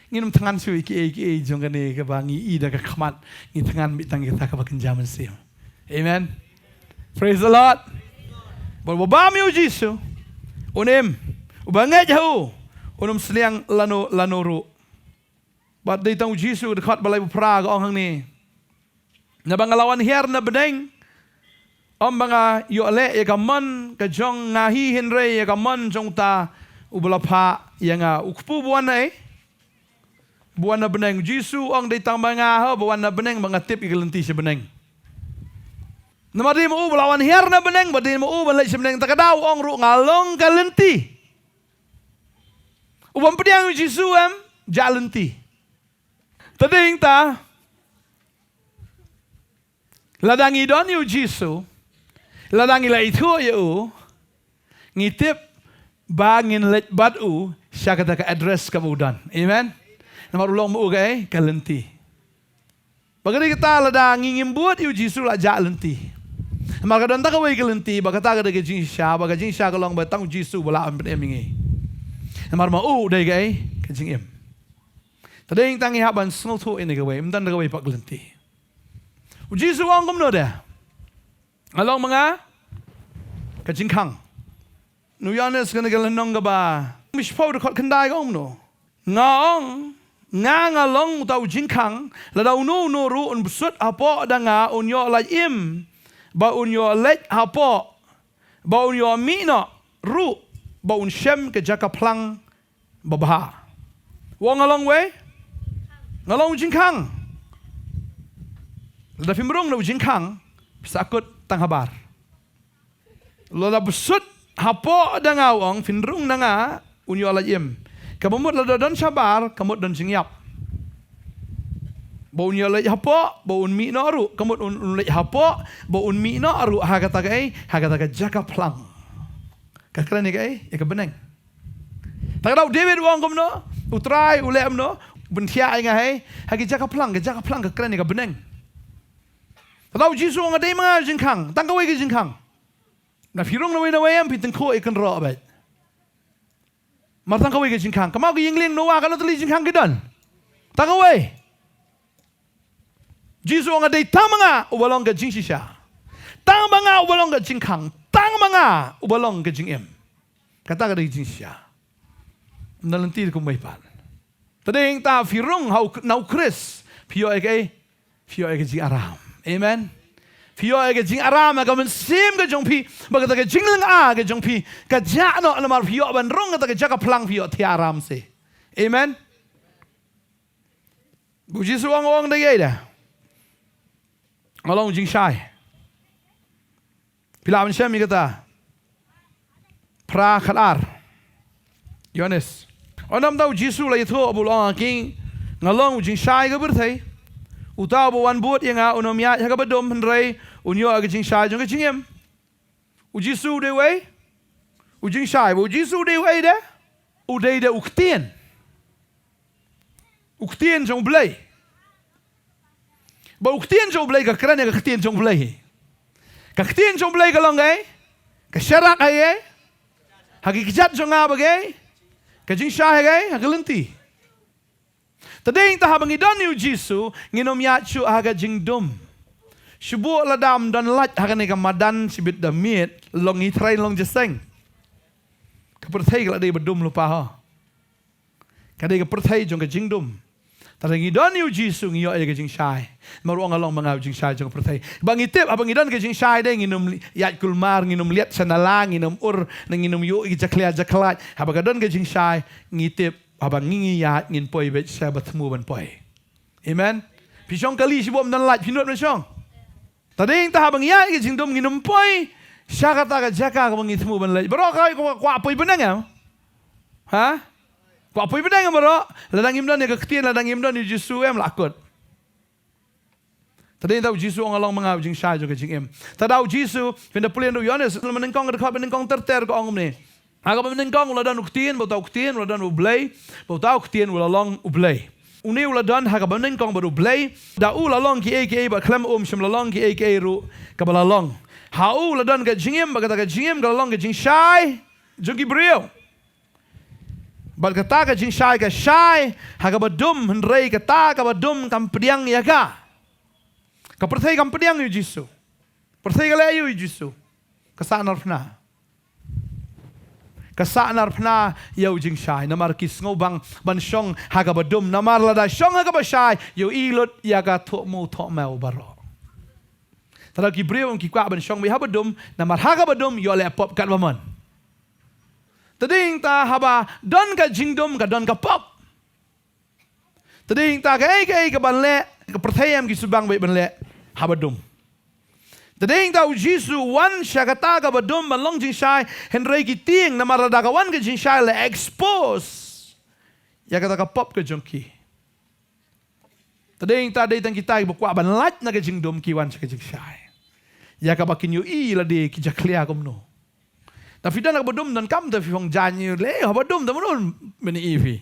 Ngin ym thngan shuh ïa kiei kiei jong kane kaba ngi i da ka khmat, ngi thngan beit tang ïa kata kaba kynja mynsiem. Amen. Praise the Lord. Bad uba bam ïa U Jisu un im, uba ngeit ha u un ym sliang lano lano ruh. Bad dei tang U Jisu, dkhot ba laiphew phra ka ong hangne. Naba nga la wan hiar na bneng, ym ba nga ïoh leh ïa ka mon ka jong nga hi, hynrei ïa ka mon jong uta uba la phah ïa nga. U kpu ba wan na, eh? Ba wan na bneng. U Jisu u ong dei tang ma nga ho ba wan na bneng ba nga tip ïa ka lynti sha bneng. Namar dei ma u ba la wan hiar na bneng, bad dei ma u ban leit sha bneng. Te ka daw u ong ruh nga long ka lynti. U bym pdiang ïa U Jisu em, jah lynti. Te dei ïa kata, lada ngi don ïa U Jisu, lada ngi la ithuh ïa u, ngi tip ba ngin leit bad u sha kata ka address kaba u don. Amen. Namar u long ma u ka, eh, ka lynti. Ba ka dei kata, lada ngi ngim bud ïa U Jisu la jah lynti. Namar ka don tang kawei ka lynti, ba kata ka dei ka jingshisha, ba ka jingshisha ka long ba tang U Jisu ba lah ban pynim ïa ngi. Namar ma u u dei ka, eh, ka jingim. Te dei tang ngi hap ban sngewthuh ïa kane kawei, ym don kawei pat ka lynti. U Jisu u ong kumno de? Nga long ma nga ka jingkhang. Na u Ïoannis kane ka lynnong kaba shiphew dkhot khyndai ka ong kumno? Nga ong, nga nga long uta u jingkhang, lada uno uno ruh un bsut hapoh da nga un ïoh lait im, ba un ïoh leit hapoh, ba un ïoh mih noh ruh, ba un shem ka jaka phlang babha. Wa nga long uei? Nga long u jingkhang. Lada phim rung na u jingkhang, phi sa kut tang habar. Lada bsut hapoh da nga, u ong, phin rung na nga, un ïoh lait im. Kaba mut lada don shabar, ka mut don jingïap. Ba un ïoh leit hapoh, ba un mih noh ruh, ka mut un, un leit hapoh, ba un mih noh ruh, ha kata ka, eh, ha kata ka jaka phlang. Ka kren ïa ka, eh, ïa ka bneng. Te ka daw David u ong kumno, U Trai u leh kumno, u pynthiah ïa nga, eh, ha ka jaka phlang, ka jaka phlang ka kren ïa ka bneng. Te ka daw Jisu u ong nga dei ma nga jingkhang, tang kawei ka jingkhang. Lada phi rung na uwei na uwei em, phi tyngkhuh ïa kynroh beit. Namar tang kawei ka jingkhang. Ka mut ka ïing lieng Noah, katno tylli jingkhang ki don? Tang kawei. Jisu u ong nga dei tang ma nga uba long ka jingshisha. Tang ma nga uba long ka jingkhang. Tang ma nga uba long ka jingim. Kata ka dei ka jingshisha. Ym don lynti kumwei pat. Te dei hangta phi rung ha u, na u Khrist, phi ïoh ïa ka, eh, phi ïoh ïa ka jingaram. Amen. Phi ïoh ïa ka jingaram ha ka mynsiem ka jong phi, bad kata ka jinglyngngoh ka jong phi ka jah noh, namar phi ïoh ban rung kata ka jaka phlang, phi ïoh thiah aram seh. Amen. Ba u Jisu u ong, u ong da ïa da, nga long u jingshai. Phi lah ban shem ïa kata. Phra khat ar. Ïoannis. Ynda mynta u Jisu u la ïathuh bad u la ong ha ki, nga long u jingshai ka pyrthei. Uta uba wan bud ïa nga un ym ïaid ha kaba dum, hynrei un ïoh ïa ka jingshai jong ka jingim. U Jisu u dei uei? U jingshai. Ba u Jisu u dei uei de? U dei de u ktien. U ktien jong u Blei. Ba u ktien jong u Blei ka kren ïa ka ktien jong u Blei. Ka ktien jong u Blei ka long kaei? Ka sharak ha ei? Ha ki kjat jong nga ba ei? Ka jingshai ha ei? Ha ka lynti. Te dei ta haba ngi don ïa u Jisu, ngin ym ïaid shuh ha ka jingdum. Shu buh lada ym don light ha kane ka madan shibit da miet, long ngi trai long jingïaseng. Ka pyrthei ka la dei ba dum lypa ha. Ka dei ka pyrthei jong ka jingdum. Te ngi don ïa u Jisu ngi ïoh ïa ka jingshai. Namar u ong nga long ma nga u jingshai jong ka pyrthei. Ba ngi tip haba ngi don ka jingshai dei ngin ym ïaid kulmar, ngin ym liat sha nala, ngin ym ur, ne ngin ym ïoh ïa ki jakhlia jakhlad. Haba ka don ka jingshai ngi tip haba ngi ngi ïaid ngin poi beit sha ba thmu ban poi. Amen. Phi shong kali shibun don light phi nud ban shong. Te dei ta haba ngi ïaid ka jingdum ngin ym poi sha kata ka jaka kaba ngi thmu ban leit. Baroh ka kwah poi bneng em? Ha? Kwah poi bneng em baroh? Lada ngim don ïa ka ktien, lada ngim don ïa u Jisu em la kut. Te dei ta u Jisu u ong nga long ma nga u jingshai jong ka jingim. Te da u Jisu, phin da pule ïa u Ïoannis, lynnong nyngkong, dkhot nyngkong ter ter ka ong kumne. Ha kaba nyngkong u la don u Ktien, bad uta u Ktien u la don u Blei, bad uta u Ktien u la long u Blei. Une u la don ha kaba nyngkong bad u Blei, da u la long kiei kiei, bad khlem u ym shym la long kiei kiei ruh kaba la long. Ha u la don ka jingim, bad kata ka jingim ka la long ka jingshai jong ki briew. Bad kata ka jingshai ka shai ha kaba dum, hynrei kata kaba dum kam pdiang ïa ka. Ka pyrthei kam pdiang ïa u Jisu. Pyrthei ka leh ïa u Jisu. Ka sahnarphna. Ka sahnarphna ïa u jingshai. Namar ki sngewbang ban shong ha kaba dum. Namar lada shong ha kaba shai, ïohi lut ïa ka thohmu thohmew baroh. Te da ki briew ki kwah ban shong beit ha ba dum, namar ha kaba dum ïoh leh pop katba mon. Te dei ta haba don ka jingdum ka don ka pop. Te dei ta kaei kaei kaban leh, ka pyrthei em ki sngewbang beit ban leh ha ba dum. Te dei ta u Jisu u wan sha kata kaba dum ban long jingshai, hynrei ki tieng, namar lada ka wan ka jingshai la expose ïa kata ka pop ka jong ki. Te dei ta dei tang kita kiba kwah ban lait na ka jingdum ki wan sha ka jingshai. Ïa kaba kin ïohi lade ki jakhlia kumno. Te phi don ha kaba dum donkam te phi phong jaiñ ïa u leh ha ba dum te mano mynne phi.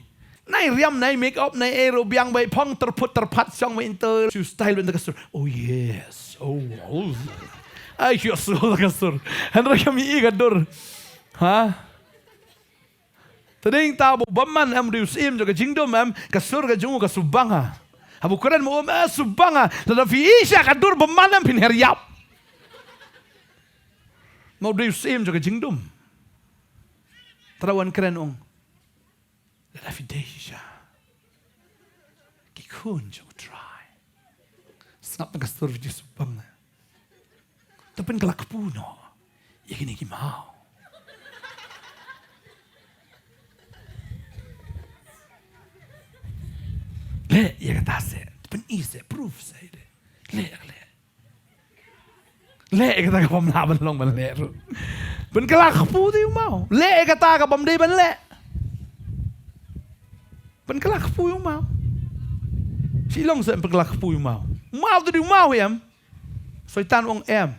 Nai riam nai make up nai ei ruh biang beit phong tyrphut tyrphat shong beit ïa u style beit ïa ka sur. Oh yes. Oh, oh. Ai shu sur ïa ka sur. Hynrei kam ïohi ka dur. Ha? Te dei ta ba u bymman em, u dei u syiem jong ka jingdum em, ka sur ka jong u ka sngewbang ha. Haba u kren ma u em, eh, sngewbang ha. Lada phi ïohi sha ka dur bymman em phin her ïap. Ma u dei u syiem jong ka jingdum. Te da u wan kren u ong, lada phi dei shisha ki khun jong u Trai, sngap na ka sur phi ju sngewbang na. Te pynkylla kpu noh ïa kine ki maw. Leh ïa kata seh, te pyni seh, proof seh leh. Leh ïa ka leh. Leh ïa kata kabym lah ban long ban leh ruh. Pynkylla kpu te u maw. Leh ïa kata kabym dei ban leh. Pynkylla kpu u maw. Shi long seh pynkylla kpu u maw. U maw te dei u maw em. Soitan u ong em.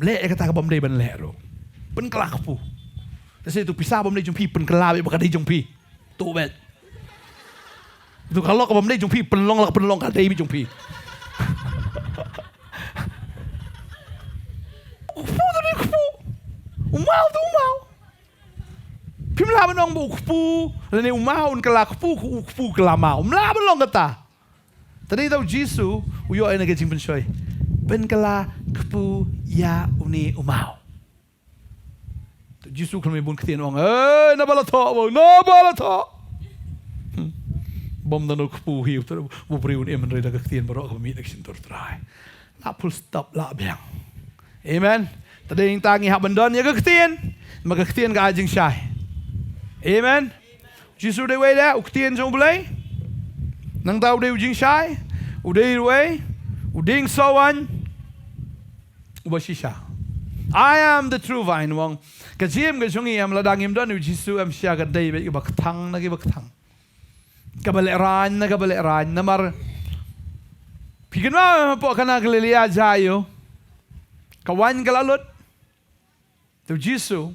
Leh ïa kata kabym dei ban leh ruh. Pynkylla kpu. Te seh tu pisa bym dei jong phi pynkylla beit ba ka dei jong phi. Tu beit. Tu ka lok bym dei jong phi pynlong la pynlong ka dei beit jong phi. U kpu tu dei kpu. U maw tu u maw. Phim lah ban ong ba u kpu lane u maw un kylla kpu, u kpu kylla maw. Ym lah ban long kata. Te dei ta u Jisu u ïoh ïa ka jingpynshoi. Pynkylla kpu ïa une u maw. Te u Jisu khlem bun ktien u ong, eh, naba la thoh, naba la thoh. Hmm. Bym don u kpu hi u briew un im hynrei da ka ktien baroh kaba mih na ka shyntur Trai. La full stop la biang. Amen. Te dei ta ngi hap ban don ïa ka ktien. Ma ka ktien ka ai jingshai. Amen. Jisu dei wei da u ktien jong u Blei. Nangta u dei u jingshai. U dei wei. U dei u sowan. Uba shisha. I am the true vine, u ong. Ka jingim ka jong ngi em lada ngim don u Jisu em shisha ka dei beit kaba kthang na kiba kthang. Kaba lehraiñ na kaba lehraiñ namar phi kynmaw hapoh Kana Galilea jaiu. Ka waiñ ka la lut. Te u Jisu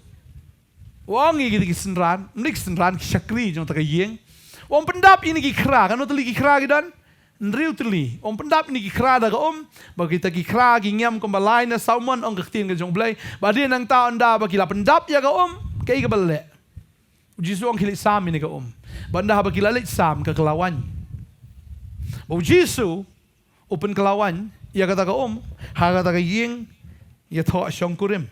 u ong ïa ki synran, ym dei ki synran, ki shakri jong ta ka ïing. U ong pyndap ïa kine ki khra, kano tylli ki khra ki don? hynriew tylli. Um pyndap ïa ki khra da ka um, ba kita ki khra ki ngiam kumba lai ne saw mon, ong ka ktien ka jong U Blei. Ba hadien nangta ynda ba ki la pyndap ïa ka um, kaei kaba la leh? U Jisu ong, ki leit sam ïa kane ka um. Ba ynda haba ki la leit sam, ka kylla waiñ. Ba U Jisu u pynkylla waiñ ïa kata ka um ha kata ka ïing ïathoh shongkurim.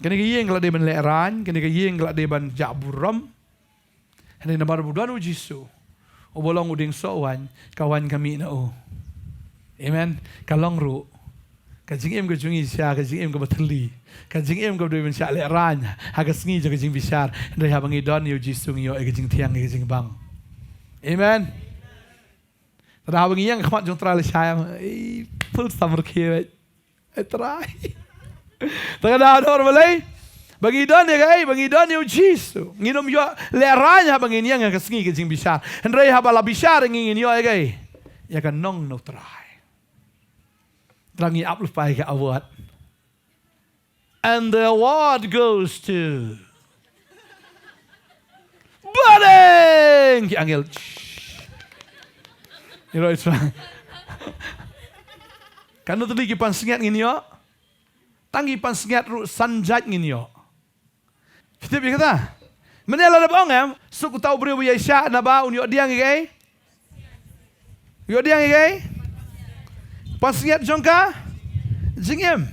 Kane ka ïing ka la dei ban lehraiñ, kane ka ïing ka la dei ban jah burom. Hynrei namar ba u don U Jisu uba long u dieng soh waiñ, ka waiñ ka mih na u. Amen. Ka long ruh ka jingim ka jong ngi shisha, ka jingim kaba thylli, ka jingim kaba dei ban shah lehraiñ ha ka sngi jong ka jingbishar. Hynrei haba ngi don ïa U Jisu, ngi ïoh ïa ka jingthiang, ïa ka jingbang. Amen. Te haba ngi ïeng ha khmat jong U Trai, la shai, ei, full summer khie. E Trai. Te ka dei, dor balei? Ba ngi don ïa kaei? Ba ngi don ïa U Jisu. Ngin ym ïoh lehraiñ haba ngin ïeng ha ka sngi ka jingbishar. Hynrei haba la bishar ïa ngi, ngin ïoh ïa kaei? Ïa ka nong na U Trai. Te ngi ap lypa ïa ka award. And the award goes to Budding! Ki angel. Shh. You know, it's fine. Katno tylli ki pansngiat ngin ïoh? Tang ki pansngiat ruh san jait ngin ïoh. Phi tip ïa kata? Mynne la dep ong, em, suk uta u briew ba ïaishah naba un ïoh pdiang ïa kaei? Ïoh pdiang ïa kaei? Pansngiat jong ka jingim.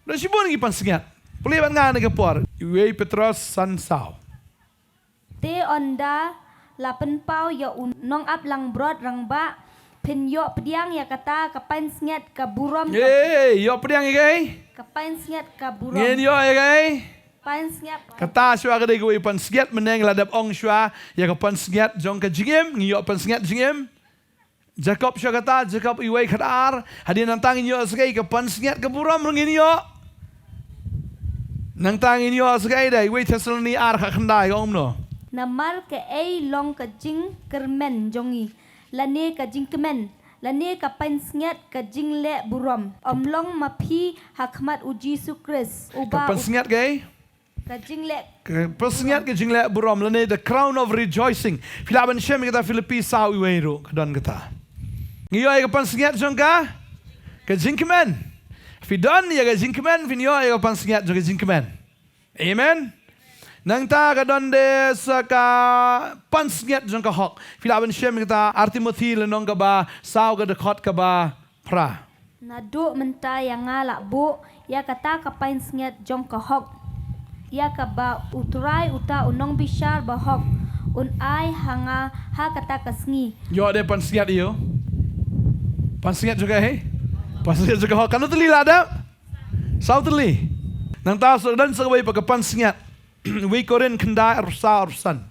Don shibun ki pansngiat. Pule bad nga ha kane ka por. Wei Petros san saw. Te ynda la pynpaw ïa u nongap langbrot rangbah, phin ïoh pdiang ïa kata ka pansngiat ka burom. Ei, ïoh pdiang ïa kaei? Ka pansngiat ka burom. Ngin ïoh ïa kaei? Pansngiat. Kata shuwa ka dei kawei pansngiat. Mynne la dep ong shuwa ïa ka pansngiat jong ka jingim, ngi ïoh pansngiat jingim. Jakob shuwa kata, Jakob wei khatar, hadien nangta ngin ïoh sa kaei? Ka pansngiat ka burom ruh ngin ïoh. Nangta ngin ïoh sa kaei? Dei wei Thessaloni ar khatkhyndai, ka ong kumno? Namar kaei long ka jingkyrmen jong ngi, lane ka jingkmen, lane ka pansngiat ka jingleh burom, ym long ma phi ha khmat U Jisu Khrist, uba. Ka pansngiat kaei? Ka jingleh. Ka pansngiat ka jingleh burom, lane the crown of rejoicing. Phi lah ban shem ïa kata, Philippi saw wei ruh ka don kata. Ngi ïoh ïa ka pansngiat jong ka, ka jingkmen. Phi don ïa ka jingkmen, phin ïoh ïa ka pansngiat jong ka jingkmen. Amen. Nangta ka don de sa ka pansngiat jong ka hok. Phi lah ban shem ïa kata, Ar Timothi lynnong kaba saw, ka dkhot kaba phra. Naduh mynta ïa nga la buh ïa kata ka pansngiat jong ka hok, ïa kaba U Trai uta u nongbishar bahok un ai ha nga ha kata ka sngi. Ïoh de pansngiat ïa u. Pansngiat jong ka, hei? Pansngiat jong ka hok. Katno tylli la dep? Saw tylli. Nangta sa don sa kawei pat ka pansngiat. Wei Korinth khyndai, arphew saw, arphew san.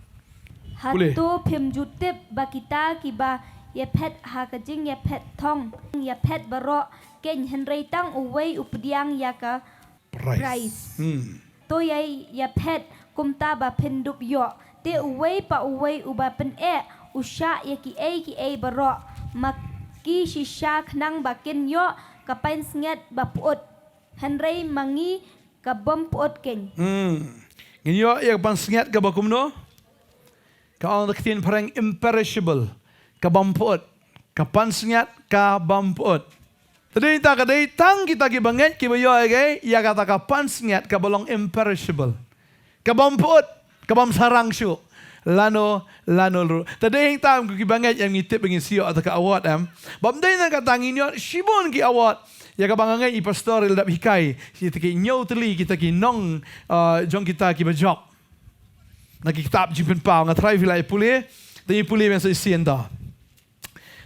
Pule. Hato phim ju tip ba kita kiba ïaphet ha ka jingïaphet thong, ïaphet baroh kein, hynrei tang uwei u pdiang ïa ka prize. Prize. Hmm. To ïai ïaphet kumta ba phin dup ïoh. Te uwei pa uwei uba pyneh u shah ïa kiei kiei baroh, ma ki shisha, khnang ba kin ïoh ka pansngiat bapyut. Hynrei ma ngi ka bym pyut kein. Hmm. Ngin ïoh ïa ka pansngiat kaba kumno? Ka ong da ka ktien phareng imperishable. Ka bym pyut. Ka pansngiat ka bym pyut. Te dei ta, ka dei tang kita kiba ngeit kiba ïoh ïa ka, ïa kata ka pansngiat kaba long imperishable. Ka bym pyut, ka bym sarang shuh. Lano, lano ruh. Te dei tang kiba ngeit, em, ngi tip ba ngin sa ïoh ïa ka award, em. Bym dei tang kata, ngin ïoh shibun ki award. Ïa kaba nga ngeit i pastor i la dep hikai, kita ki hynñiew tylli kita ki nong, uh, jong kita kiba jop. Na ki kitab Jingpynpaw, nga tharai phi la ïa pule, te ïa pule mynta shisien to.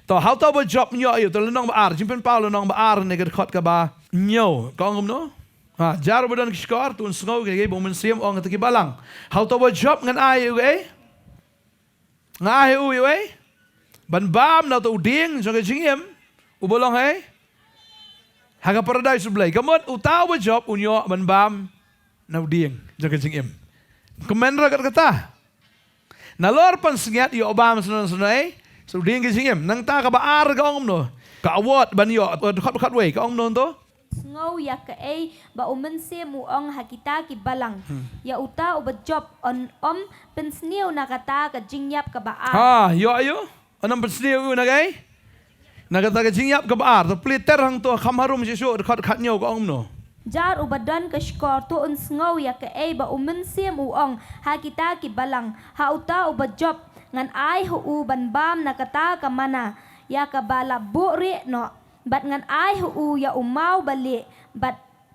To, ha uta uba jop ngi ïoh ïa u, to lynnong ba ar, Jingpynpaw lynnong ba ar ne ka dkhot kaba hynñiew. Ka ong kumno? Ha, jar uba don ki shkor, to un sngew ïa kaei ba u Mynsiem u ong ïa kita ki balang. Ha uta uba jop ngan ai ïa u kaei? Nga ai ïa u ïa uei? Ban bam na uta u dieng jong ka jingim uba long hei ha ka paradais U Blei. Ka mut uta uba jop un ïoh ban bam na u dieng jong ka jingim. Kmen ruh kat kata. Nalor pansngiat ïoh bam snoh snoh, sa u dieng ka jingim. Nangta kaba ar ka ong kumno? Ka award ban ïoh, eh, dkhot, dkhot wei, ka ong kumno to? Sngew ïa kaei ba u Mynsiem u ong ha kita ki balang. Hmm. Ïa uta uba jop un ym pynsniew na kata ka jingïap kaba ar. Ha, ïoh ïa u? Yn ym pynsniew ïa u na kaei? Na kata ka jingïap kaba ar. To plie ter hangto ha Kham Harum shisha, dkhot khathynñiew ka ong kumno? Jar uba don ka shkor to un sngew ïa kaei ba U Mynsiem u ong ha kita ki balang. Ha uta uba jop, ngan ai ha u ban bam na kata ka manna ïa kaba la buhrieh noh, bad ngan ai ha u ïa u maw balieh, bad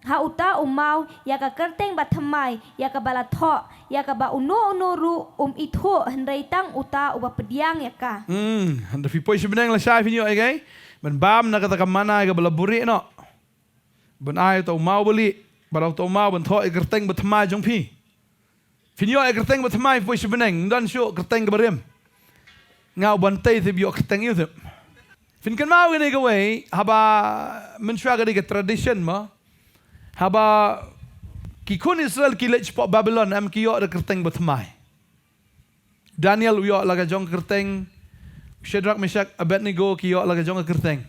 ha uta u maw ïa ka kyrteng bathymmai ïa kaba la thoh, ïa kaba uno uno ruh um ithuh, hynrei tang uta uba pdiang ïa ka. Hmm, hynda phi poi sha bneng lashai phin ïoh ïa kaei? Ban bam na kata ka manna ïa kaba la buhrieh noh. Ban ai uta u maw balieh, bad uta u maw ban thoh ïa ka kyrteng bathymmai jong phi. Phin ïoh ïa ka kyrteng bathymmai phi poi sha bneng, ym don shuh kyrteng kaba rim. Nga u ban tei tip ïoh kyrteng ïa u tip. Phin kynmaw kane kawei, haba mynshuwa ka dei ka tradition mo. Haba ki khun Israel ki leit shapoh Babilon, em ki ïoh da ka kyrteng bathymmai. Daniel u ïoh la ka jong ka kyrteng, Shadrach, Meshach, Abednego ki ïoh la ka jong ka kyrteng.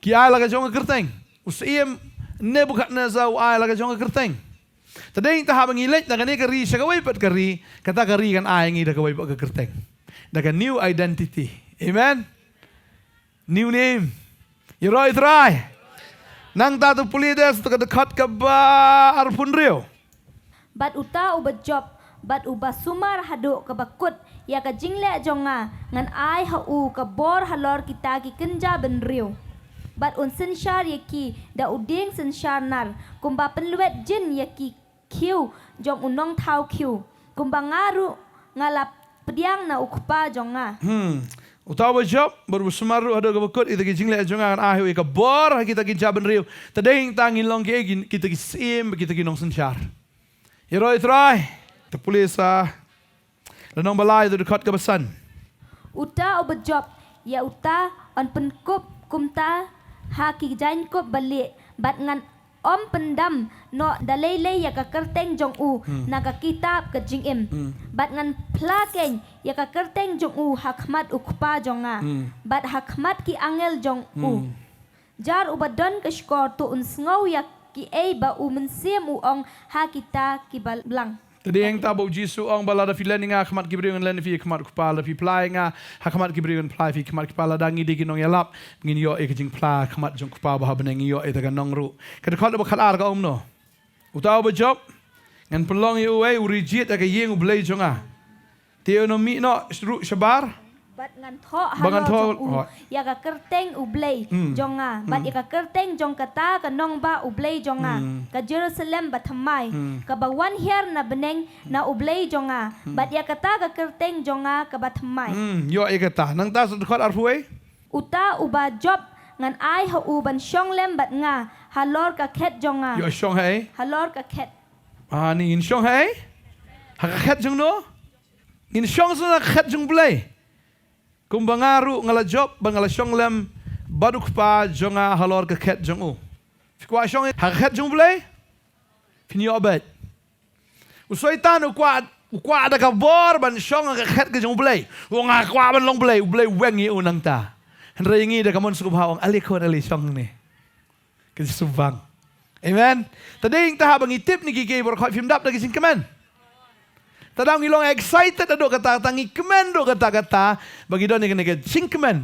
Ki ai la ka jong ka kyrteng. U syiem Nebuchadnezzar u ai la ka jong ka kyrteng. Te dei te haba ngi leit na kane ka ri sha kawei pat ka ri, kata ka ri kan ai ngi da kawei pat ka kyrteng. Da ka new identity. Amen. New name. Ïaroh ïa u Trai. Nangta to pule de sa ka dkhot kaba arphew hynriew. Bad uta uba jop, bad uba sumar haduh kaba kut ïa ka jingleh jong nga, ngan ai ha u ka bor halor kita ki kynja bynriew. Bad un synshar ïa ki da u dieng synshar nar, kumba pynlwet jin ïa ki khiew jong u nongthaw khiew, kumba nga ruh nga la pdiang na u Kpa jong nga. Hmm. Uta uba jop, bad uba sumar ruh haduh kaba kut ïa kita ki jingleh jong nga, ngan ai ha u ïa ka bor ha kita ki kynja bynriew. Te dei tang ngin long ki, ki, kita ki syiem, kita ki nongsynshar. Ïaroh ïa u Trai. Te pule sa lynnong ba lai, to dkhot kaba san. Uta uba jop, ïa uta yn pynkup kumta ha ki jaiñkup balieh, bad ngan ym pyndam noh da lei lei ïa ka kyrteng jong u, hmm, na ka kitab ka jingim. Hmm. Bad ngan phla keiñ ïa ka kyrteng jong u ha khmat u Kpa jong nga, hmm, bad ha khmat ki angel jong u. Hmm. Jar uba don ka shkor to un sngew ïa kiei ba U Mynsiem u ong ha kita ki balang. Te dei hangta ba U Jisu u ong ba lada phi len ïa nga ha khmat ki briew, ngan len ïa phi ha khmat u Kpa, lada phi phla ïa nga ha khmat ki briew, ngan phla ïa phi ha khmat u Kpa. Lada ngi dei ki nongïalap, ngin ïoh ïa ka jingphla ha khmat jong u Kpa uba ha bneng, ngi ïoh ïa kata ka nong ruh. Ka dkhot kaba khatar ka ong kumno? Uta uba jop, ngan pynlong ïa u ei u ri jied ha ka ïing U Blei jong nga. Te un ym mih noh ruh shabar. Bad ngan thoh halor jong u ïa ka kyrteng U Blei jong nga, bad ïa ka kyrteng jong kata ka nongbah U Blei jong nga, ka Jerusalem bathymmai, kaba wan hiar na bneng na U Blei jong nga, bad ïa kata ka kyrteng jong nga kaba thymmai. Hmm, ïoh ïa kata. Nangta sa dkhot arphew wei. Uta uba jop ngan ai ha u ban shong lem bad nga halor ka khet jong nga. Ïoh shong ha ei? Halor ka khet. Ah, ni ngin shong ha ei? Ha ka khet jong no? Ngin shong sa na ka khet jong U Blei. Kumba nga ruh nga la jop bad nga la shong lem bad u Kpa jong nga halor ka khet jong u. Phi kwah shong ha ka khet jong U Blei? Phin ïoh beit. U Soitan u kwah, u kwah da ka bor ban shong ha ka khet ka jong U Blei. U ong nga kwah ban long Blei, U Blei u weng ïa u nangta. Hynrei ngi da ka mon sngewbha u ong ale khun ale shong ne. Ka jingsngewbang. Amen. Te dei tang haba ngi tip ïa kine ki briew, phim dap da ka jingkmen. Te da ngi long excited haduh katta katta, ngi kmen haduh katta katta ba ngi don ïa kane ka jingkmen.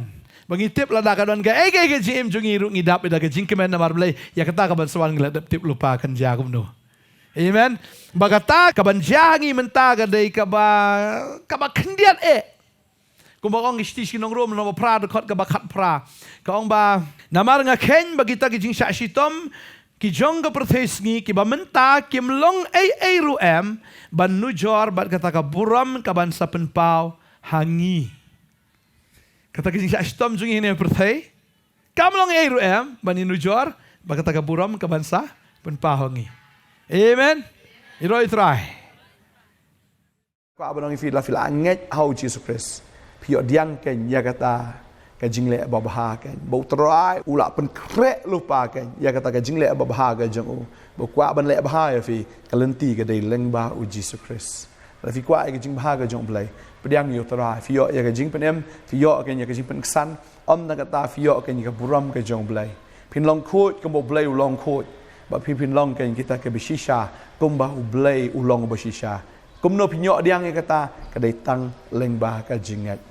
Ba ngi tip lada ka don kaei kaei ka jingim jong ngi ruh ngi dap da ka jingkmen namar Blei. Ïa kata ka ban sa wan ngi la dep tip lypa kan jia kumno. Amen. Ba kata ka ban jia ha ngi mynta ka dei kaba, kaba khyndiat eh. Kumba ong ki shithi sha ki nong Rom lynnong ba phra dkhot kaba khatphra. Ka ong ba, namar nga kheiñ ba kita ki jingshah shitom ki jong ka pyrthei sngi kiba mynta kim long ei ei ruh em ban nujor bad kata ka burom ka ban sa pynpaw ha ngi. Kata ki jingshah shitom jong ngi hangne ha pyrthei kam long ei ei ruh em ban ïanujor bad kata ka burom ka ban sa pynpaw ha ngi. Amen. Ïaroh ïa u Trai. Kwah ban ong ïa phi, lada phi la ngeit ha u Jisu Khrist, phi ïoh pdiang keiñ ïa kata ka jingleh babha keiñ. Ba u Trai u la pynkhreh lypa keiñ ïa kata ka jingleh babha ka jong u. Ba u kwah ban leh bha ïa phi, ka lynti ka dei lyngba u Jisu Khrist. Lada phi kwah ïa ka jingbha ka jong u Blei, pdiang ïa u Trai, phi ïoh ïa ka jingpynim, phi ïoh keiñ ïa ka jingpynksan, ym tang kata phi ïoh keiñ ïa ka burom ka jong u Blei. Phin long khuid kumba u Blei u long khuid. Bad phi phin long keiñ kita kiba shisha kumba u Blei u long uba shisha. Kumno phin ïoh pdiang ïa kata? Ka dei tang lyngba ka jingngeit.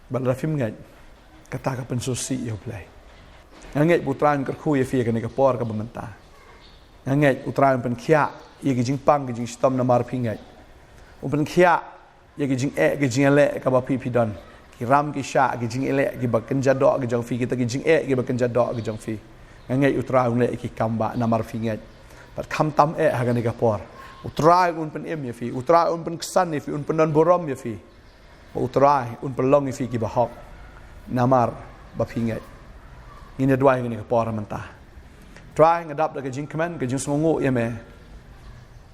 Bad lada phim ngeit, kata ka pynsngewsih ïa U Blei. Nga ngeit ba U Trai un kyrkhu ïa phi ha kane ka por kaba mynta. Nga ngeit U Trai un pynkhiah ïa ki jingpang ki jingshitom namar phi ngeit. Un pynkhiah ïa ki jingeh ki jingïaleh kaba phi phi don. Ki ram ki shah ki jingïaleh kiba kynja doh ki jong phi, kita ki jingeh kiba kynja doh ki jong phi. Nga ngeit U Trai un leh ïa ki kam ba namar phi ngeit. Bad khamtam eh ha kane ka por, U Trai un pynim ïa phi, U Trai un pynksan ïa phi, un pyndon burom ïa phi. Ba U Trai un pynlong ïa phi kiba hok namar ba phi ngeit. Ngin ïa duwai ha kane ka por mynta. Trai, nga dap da ka jingkmen, ka jingsngewnguh ïa me.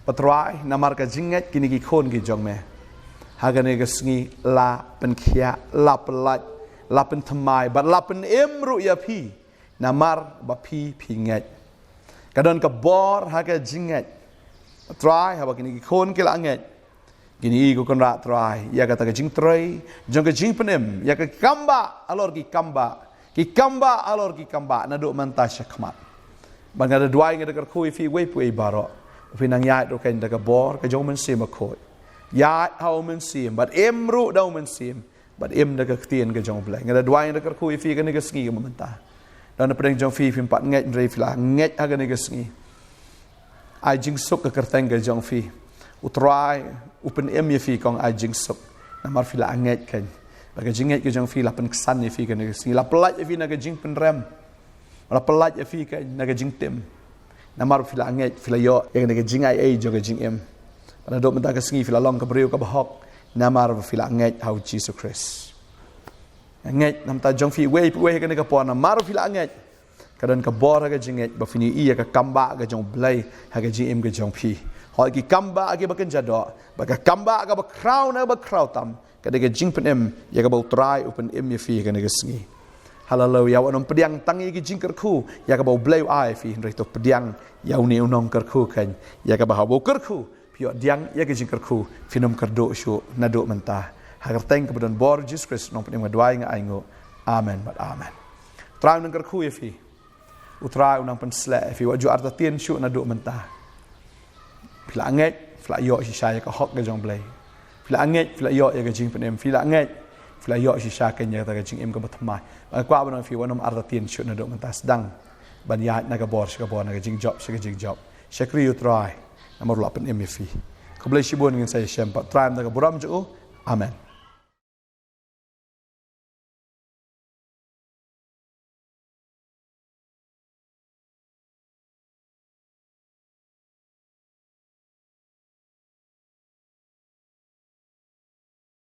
Ba Trai, namar ka jingngeit kine ki khun ki jong me ha kane ka sngi la pynkhiah, la pyllait, la pynthymmai bad la pynim ruh ïa phi namar ba phi phi ngeit. Ka don ka bor ha ka jingngeit. Trai, haba kine ki khun ki la ngeit, kine ki, ko Kynrad Trai, ïa kata ka jingtrei jong ka jingpynim ïa ka kam ba halor ki kam ba, ki kam ba halor ki kam ba naduh mynta shakhmat. Bad nga da duwai, nga da kyrkhu ïa phi uwei pa uwei baroh, phin nang ïaid ruh kein da ka bor ka jong U Mynsiem Bakhuid. Ïaid ha U Mynsiem bad im ruh da U Mynsiem bad im da ka ktien ka jong U Blei. Nga da duwai, nga da kyrkhu ïa phi kane ka sngi kaba mynta. Da na pdeng jong phi phim pat ngeit, hynrei phi la ngeit ha kane ka sngi. Ai jingsuk ka kyrteng ka jong phi. U Trai u pynim ïa phi, kong, ai jingsuk namar phi la ngeit kein. Ba ka jingngeit ka jong phi la pynksan ïa phi kane ka sngi, la pyllait ïa phi na ka jingpynrem, la pyllait ïa phi kein na ka jingtim. Namar phi la ngeit, phi la ïoh ïa kane ka jingai ei jong ka jingim. Ba naduh mynta ka sngi phi la long ka briew kaba hok namar ba phi la ngeit ha U Jisu Khrist. Ngeit na ka bynta jong phi uwei pa uwei ha kane ka por, namar phi la ngeit, ka don ka bor ha ka jingngeit ba phin ïohi ïa ka kam ba ka jong U Blei ha ka jingim ka jong phi. Hooid, ki kam ba kiba kynja doh, bad ka kam ba kaba khraw na kaba khraw tam ka dei ka jingpynim ïa kaba U Trai u pynim ïa phi ha kane ka sngi. Haleluia. Wat nym pdiang tang ïa ki jingkyrkhu ïa kaba U Blei u ai ïa phi, hynrei to pdiang ïa une u nongkyrkhu kein, ïa kaba haba u kyrkhu phi ïoh pdiang ïa ki jingkyrkhu, phin ym kyrduh shuh naduh mynta. Ha ka kyrteng kaba don bor U Jisu Khrist, Nongpynim, nga duwai, nga ainguh. Amen bad amen. U Trai un kyrkhu ïa phi. U Trai un nang pynshlur ïa phi, wat ju artatien shuh naduh mynta. Phi la ngeit, phi la ïoh shisha ïa ka hok ka jong U Blei. Phi la ngeit, phi la ïoh ïa ka jingpynim. Phi la ngeit, phi la ïoh shisha kein ïa kata ka jingim kaba thymmai. Bad nga kwah ban ong ïa phi, wat nym artatien shuh naduh mynta, sdang ban ïaid na ka bor sha ka bor, na ka jingjop sha ka jingjop. Shakri U Trai namar u la pynim ïa phi. Khublei shibun, ngin sa ïashem pat. Trai un da ka burom jong u. Amen.